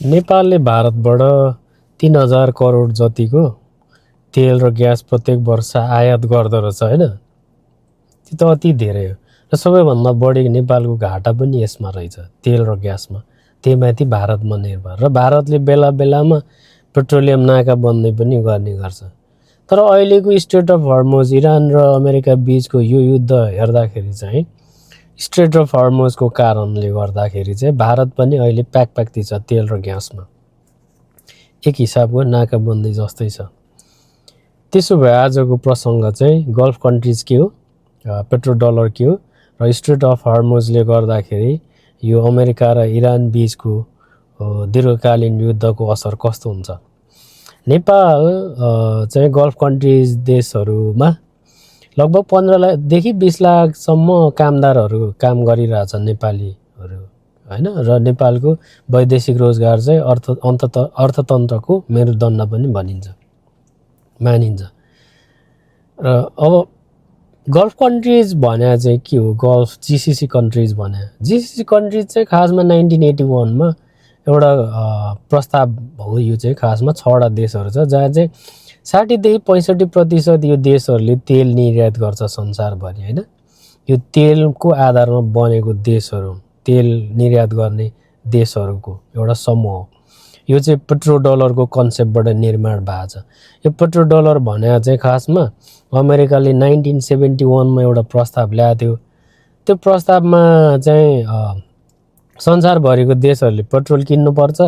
नेपालले भारतबाट 3000 करोड जतिको तेल र ग्यास प्रत्येक वर्ष आयात गर्दो रहेछ हैन। त्यो त अति धेरै हो र सबैभन्दा बढी नेपालको घाटा पनि यसमा रहेछ, तेल र ग्यासमा। त्यहीमाथि भारतमा निर्भर र भारतले बेला बेलामा पेट्रोलियम नाकाबन्दी पनि गर्ने गर्छ। तर अहिलेको स्ट्रेट अफ हर्मुज इरान र अमेरिका बीचको यो युद्ध हेर्दाखेरि चाहिँ स्ट्रेट अफ हर्मुजको कारणले गर्दाखेरि चाहिँ भारत पनि अहिले प्याकप्याक्ती छ तेल र ग्यासमा। एक हिसाबको नाकाबन्दी जस्तै छ। त्यसो भए आजको प्रसङ्ग चाहिँ गल्फ कन्ट्रिज के हो, पेट्रो डलर के हो र स्ट्रेट अफ हर्मुजले गर्दाखेरि यो अमेरिका र इरान बीचको दीर्घकालीन युद्धको असर कस्तो हुन्छ। नेपाल चाहिँ गल्फ कन्ट्रिज देशहरूमा लगभग 15 देखि 20 लाखसम्म कामदारहरू काम गरिरहेछन् नेपालीहरू हैन। र नेपालको वैदेशिक रोजगार चाहिँ अर्थतन्त्रको मेरुदण्ड पनि मानिन्छ। र अब गल्फ कन्ट्रिज भने चाहिँ के हो, गल्फ जीसीसी कन्ट्रिज भने। जीसीसी कन्ट्रिज चाहिँ खासमा 1981 मा एउटा प्रस्ताव हो। यो चाहिँ खासमा 6वटा देशहरू छ जहाँ चाहिँ 60 देखि 65% यो देशहरूले तेल निर्यात गर्छ संसारभरि हैन। यो तेलको आधारमा बनेको देशहरू, तेल निर्यात गर्ने देशहरूको एउटा समूह हो। यो चाहिँ पेट्रो डलरको कन्सेप्टबाट निर्माण भएको छ। यो पेट्रो डलर भने चाहिँ खासमा अमेरिकाले 1971 मा एउटा प्रस्ताव ल्याएको थियो। त्यो प्रस्तावमा चाहिँ संसारभरिको देशहरूले पेट्रोल किन्नुपर्छ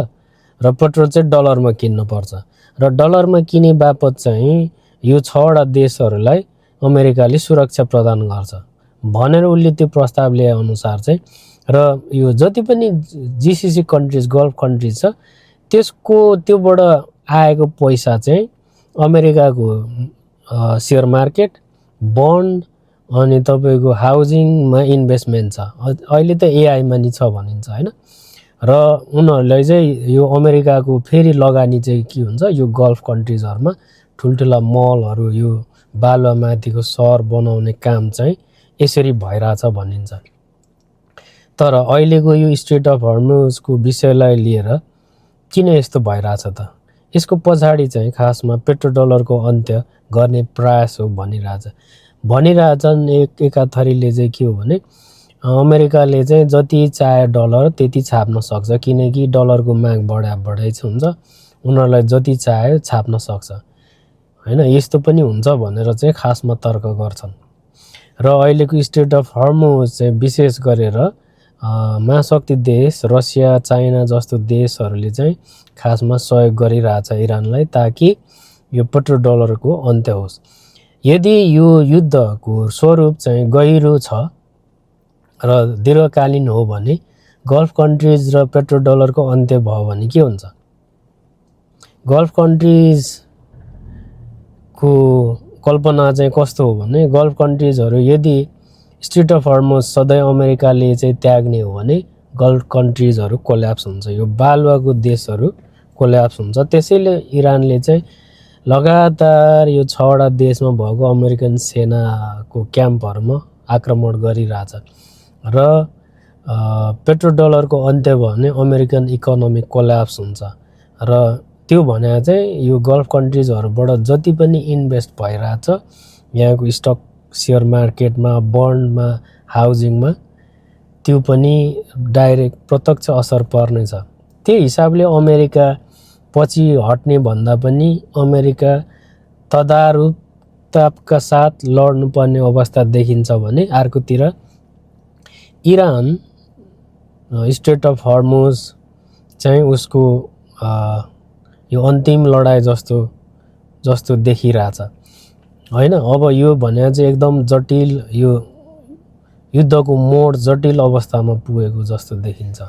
र पेट्रोल चाहिँ डलरमा किन्नुपर्छ र डलरमा किने बापत चाहिँ यो 6वटा देशहरूलाई अमेरिकाले सुरक्षा प्रदान गर्छ भनेर उसले त्यो प्रस्ताव ल्याए अनुसार चाहिँ र यो जति पनि जीसीसी कन्ट्रिज गल्फ कन्ट्रिज छ त्यसको त्योबाट आएको पैसा चाहिँ अमेरिकाको शेयर मार्केट, बन्ड अनि तपाईको हाउजिङमा इन्भेस्टमेन्ट छ। अहिले त एआईमा नि छ भनिन्छ हैन। र उनीहरूलाई चाहिँ यो अमेरिकाको फेरि लगानी चाहिँ के हुन्छ, यो गल्फ कन्ट्रिजहरुमा ठुलठुला मलहरू, यो बालुवामाथिको सहर बनाउने काम चाहिँ यसरी भइराछ भनिन्छ। तर अहिलेको यो स्ट्रेट अफ हर्मुजको विषयलाई लिएर किन यस्तो भइराछ त? यसको पछाडी चाहिँ खासमा पेट्रो डलरको अन्त्य गर्ने प्रयास हो भनिरहेछन् एकाथरीले चाहिँ के हो भने अमेरिकाले चाहिँ जति चाहे डलर त्यति छाप्न सक्छ, किनकि डलरको माग बढाइ हुन्छ, उनीहरूलाई जति चाहे छाप्न सक्छ हैन। यस्तो पनि हुन्छ भनेर चाहिँ खासमा तर्क गर्छन्। र अहिलेको स्ट्रेट अफ हर्मुज चाहिँ विशेष गरेर महाशक्ति देश रसिया, चाइना जस्तो देशहरूले चाहिँ खासमा सहयोग गरिरहेछ इरानलाई ताकि यो पेट्रो डलरको अन्त्य होस्। यदि यो युद्धको स्वरूप चाहिँ गहिरो छ र दीर्घकालीन हो भने गल्फ कन्ट्रिज र पेट्रो डलरको अन्त्य भयो भने के हुन्छ? गल्फ कन्ट्रिजको कल्पना चाहिँ कस्तो हो भने गल्फ कन्ट्रिजहरू यदि स्ट्रेट अफ हर्मुज सधैँ अमेरिकाले चाहिँ त्याग्ने हो भने गल्फ कन्ट्रिजहरू कोल्याप्स हुन्छ, यो बालुवाको देशहरू कोल्याप्स हुन्छ। त्यसैले इरानले चाहिँ लगातार यो 6वटा देशमा भएको अमेरिकन सेनाको क्याम्पहरुमा आक्रमण गरिरहेछ र पेट्रो डलरको अन्त्य भयो भने अमेरिकन इकोनोमी कोल्याप्स हुन्छ र त्यो भने चाहिँ यो गल्फ कन्ट्रिजहरुबाट जति पनि इन्भेस्ट भइरहेछ यहाँको स्टक शेयर मार्केटमा, बन्डमा, हाउजिङमा, त्यो पनि डाइरेक्ट प्रत्यक्ष असर पर्नेछ। त्यही हिसाबले अमेरिका पछि हट्ने भन्दा पनि अमेरिका तदारुकताका साथ लड्नुपर्ने अवस्था देखिन्छ भने अर्कोतिर इरान स्ट्रेट अफ हर्मुज चाहिँ उसको यो अन्तिम लडाई जस्तो देखिरहेछ हैन। अब यो भने चाहिँ एकदम जटिल, यो युद्धको मोड जटिल अवस्थामा पुगेको जस्तो देखिन्छ।